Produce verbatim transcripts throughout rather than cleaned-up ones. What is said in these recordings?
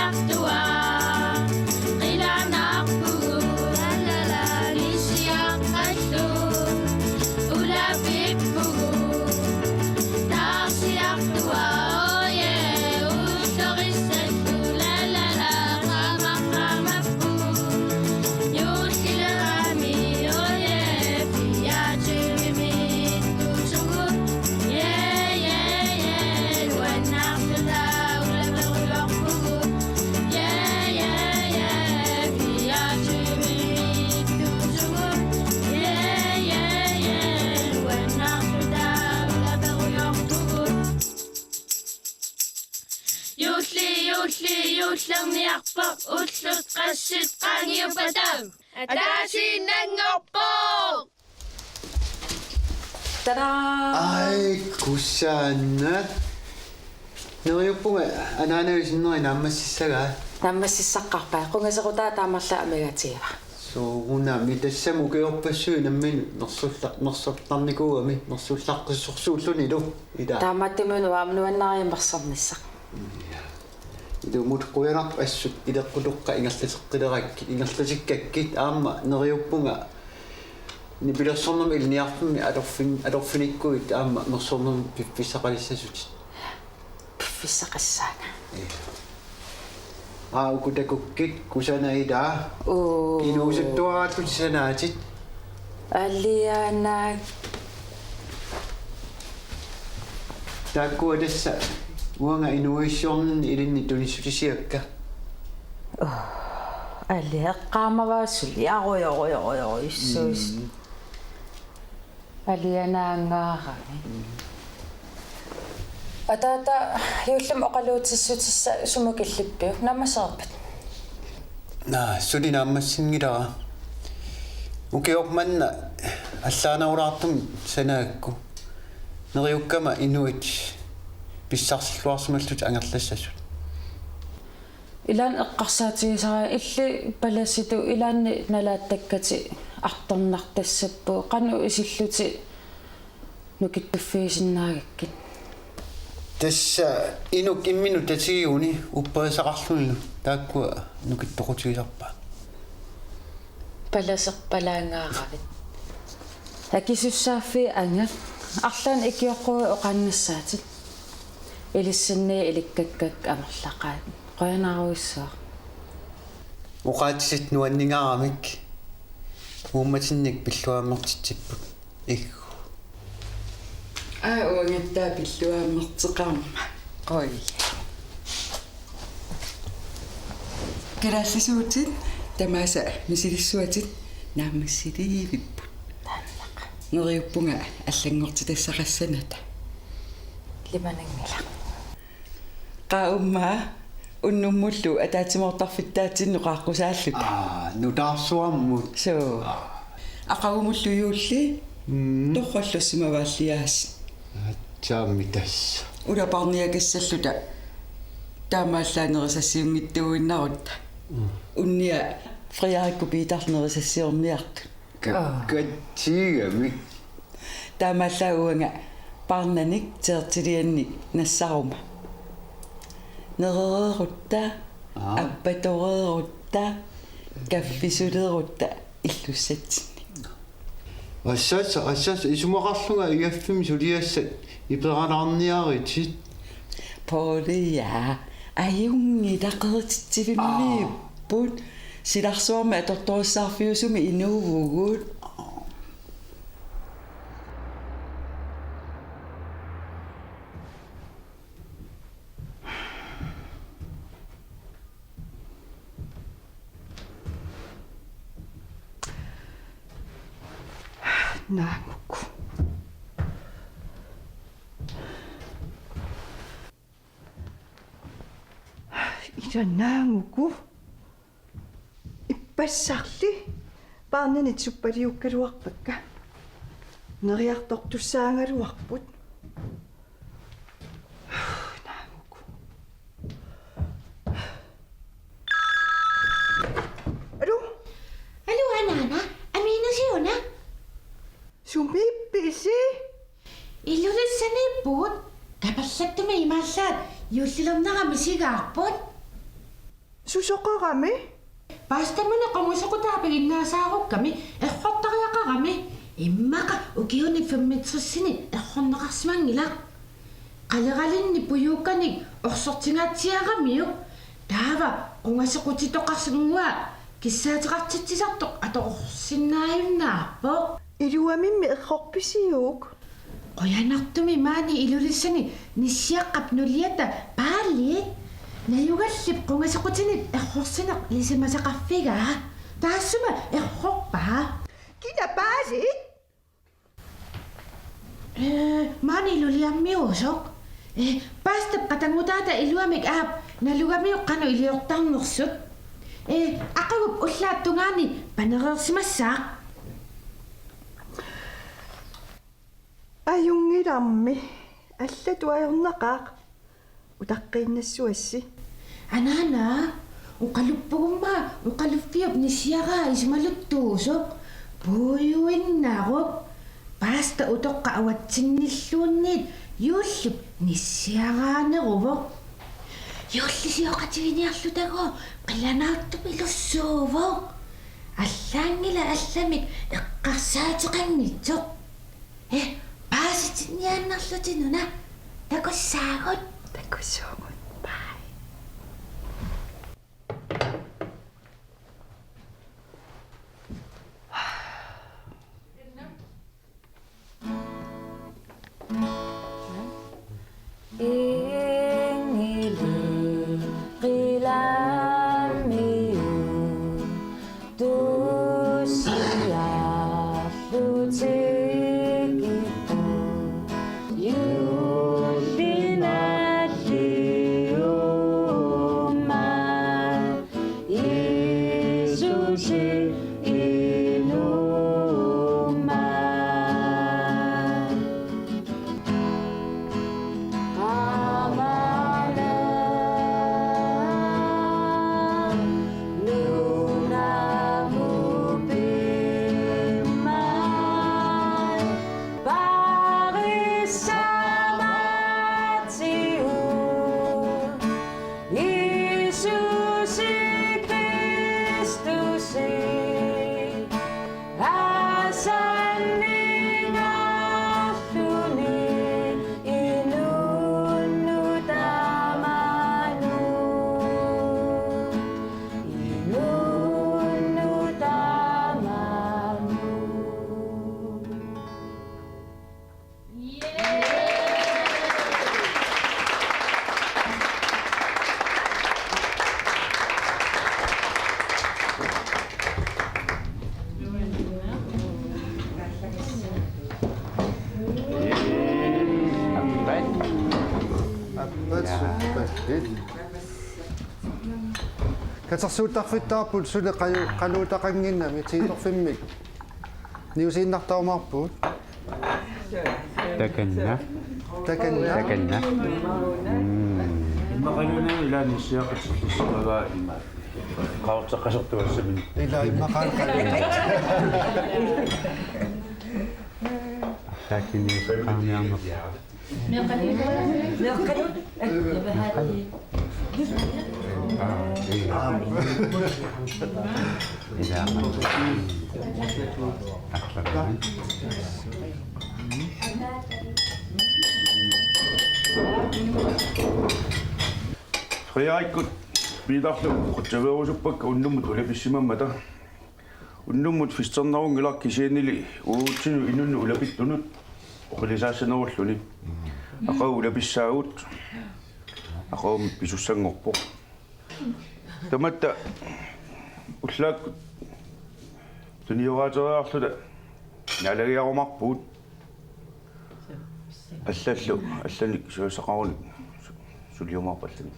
Artua, qilanaarpugut, la, la, la, nissiaqqallu, ulapippugut, taarsiartua, oje, ullorissallu, la, la, la, qama, qamappugut, juullilerami, oje, fireogtyvemi ittuusugut, ja, ja, ja, nuannaarluta ulaperujoorpugut. Ja, ja, ja, fireogtyvemi ittuusugut. Ja, ja, ja, nuannaarluta ulaperujoorpugut. Juulli, juulli, juullerniarpoq, ullut qassit qaangiuppata. Ataasiinnanngorpoq! Tadaa! Ai, kusanaq. Neriuppunga anaanavit sinneri naammassissagaa. Naammassissaqqaarpa? Qungaserutaa taamarluta amigaatigiva. Soorunami, tassami ukiorpassuit nammineq nersulla-, nersortarnikuugami, nersullartorsorsuullunilu. Ila. Taamaattumik uanga nuannarimmik nersornissaq. Ja. Ilumut qujanarpoq assut ileqqutoqqat ingerlateqqilerakkit, ingerlatikkakkit, aamma neriuppunga nipilersornermi ilinniarfimmi atorfin-, atorfinikkuit aamma nersornermi piffissaqalissasutit. Piffissaqassaanga. Ja. Aa, uku takukkit, kusanaq ilaa. Uu. Inuusuttuaraallutit sanaatit. Alianaak. Taakkua tassa uanga inuuissiorninni ilinni tunissutisiakka. Uu, ali eqqaamavaa suli. Arujorujorujorujussuus. Mm. Alianaangaarami. Mm. Ataata, juullimi oqaluutissutissat sumut killippiuk? Naammassereerpat? Naa, suli naammassinngilara. Ukioq manna allaanerulaartumik sanagakku. Neriukkama inuit pissarsilluarsimallutik angerlassasut. Ilaanni eqqarsaatigisara illit palasitut ilaanni nalaattakkatit artornartassapput, qanoq isillutit nukittuffigisinnaagakkit? Tassa inuk imminut tatigiguni upperisaqarlunilu taakkua nukittoqutigisarpaat. Palaserpalaangaaravit. Akisussaaffiit angat. Arlaannik ikiorquit oqaannassaatit. Ilissinnit ilikkakkakka amerlaqaat. Qujanarujussuaq. Oqaatsit nuanningaaramik. Uummatinnik pilluaammertitsipput. Iggu. Aa, uangattaaq pilluaammerteqarama. Qoi. Kalaallisuutit tamaasa misilissuatit naammassilivipput. Neriuppunga allanngortitassaqassanata. Ilimananngilaq. Qaa, umma unnummullu ataatsimoortarfittaatsinnut qaaqqusaalluta. Aa, nutaarsuarmut. Suu. Aa. Aqagumullu juulli. Mm. Torrallassimavaalliaas. Aatsaammi tassa. Ulapaarniakassalluta. Taamaallaat nerisassiunngitsuuinnarutta. Mm. Unnia Frederikkut Peterip nerisassiorniartut. Ka-, Aa. Katsiigami. Taamaallaat uanga paarnanik teertiliannik nassaruma. Nerereerutta, Aa. Appatoreerutta, kaffisuleerutta illussatsinnik. Assaassa, assaassa isumaqarlunga igaffimmi suliassat iperalaarniaritit. Poolia, ajunngilaq, qeritsitsivimmiipput. Aa. Silarsuarmi atortorissaarfiusumi inuuvugut. Naanguku. Ila naanguku. Ippassarli paarnanit suppaliukkaluarpakka. Neriartortussaagaluarput. Naanguku. Aluu? Aluu, anaana, amiinasiuna? Sumiippisi? Ilulissaniippugut, kaperlattumik imaallaat juullilernera misigaarput. Susoqarami? Paastamuna qungasequtaapiginnaasaarukkamik errortariaqarami. Immaqa ukiuni femogtresini errorneqarsimanngilaq. Qaleralinnik pujuukkanik orsortingaatsiaramiuk. Taava qungasequtitoqarsinnguaq kissaateqartitsisartoq atorsinnaajunnaarpoq. Iluamimmi errorpisiuk? Qujanartumik maani Ilulissani nissiaqqap nuliata Paali. Najugallip qungasequtinit errorsineq ilisimasaqarfigaa. Taassuma errorpaa. Kina Paali? Ee, maani Iluliarmiuusoq. Ee, paastap qatanngutaata iluamik aap nalugamiuk qanoq iliortarnersut. Ee, aqagup ullaap tungaani panereersimassaaq. Ajunngilarmi, allatut ajornaqaaq. Utaqqiinnassuassi. Anaana, oqaluppugumma oqaluffiup nissiaraa isumaluttuusoq puiuinnaruk. Paasta utoqqaq avatsinnilluunniit juullip nissiaraaneruvoq. Juullisioqatiginiarlutagu qilanaartupilussuuvoq. Allaanngilaq allamik eqqarsaateqanngitsoq. Ee, paasitinniaannarlutit una. Takussaagut. Takussuugut. Bye. Inngilaq qilaammiut tussiarlutik ipput. Juullinaalliumma Jiisusi inumma. Qamala nunamut piumaat parissaamatsigut. Jiisusi Kristusi asanningaarluni inunnut tamanut, inunnut tamanut. Katersuuttarfittaarput suli qaju-, qaluutaqannginnami tiitorfimmik. Niusiinnartarumaarpugut. Takanna. Takanna. Takanna. Mm. Immaqaluunniit ilaanni siaqatsillissavaa ima. Qaorteqqasortuassamini. Ila immaqaluunniit. Takanna. Frederikkut Piitarlu qutsaveerusuppakka unnummut ulapissimammata. Unnummut festernerunngilaq kisiannili uagutsinnut inunnut ulapittunut oqilisaassanerulluni. Aqagu ulapissaagut. Aqagummi pisussanngorpoq. Tamatta ullaakkut tunioraateriarluta naalagiarumaarpugut. Allallu, allanik susassaqarunik su-, suliumaarput allanik.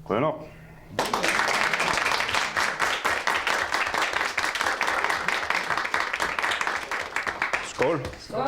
Qujanaq. Skål. Skål.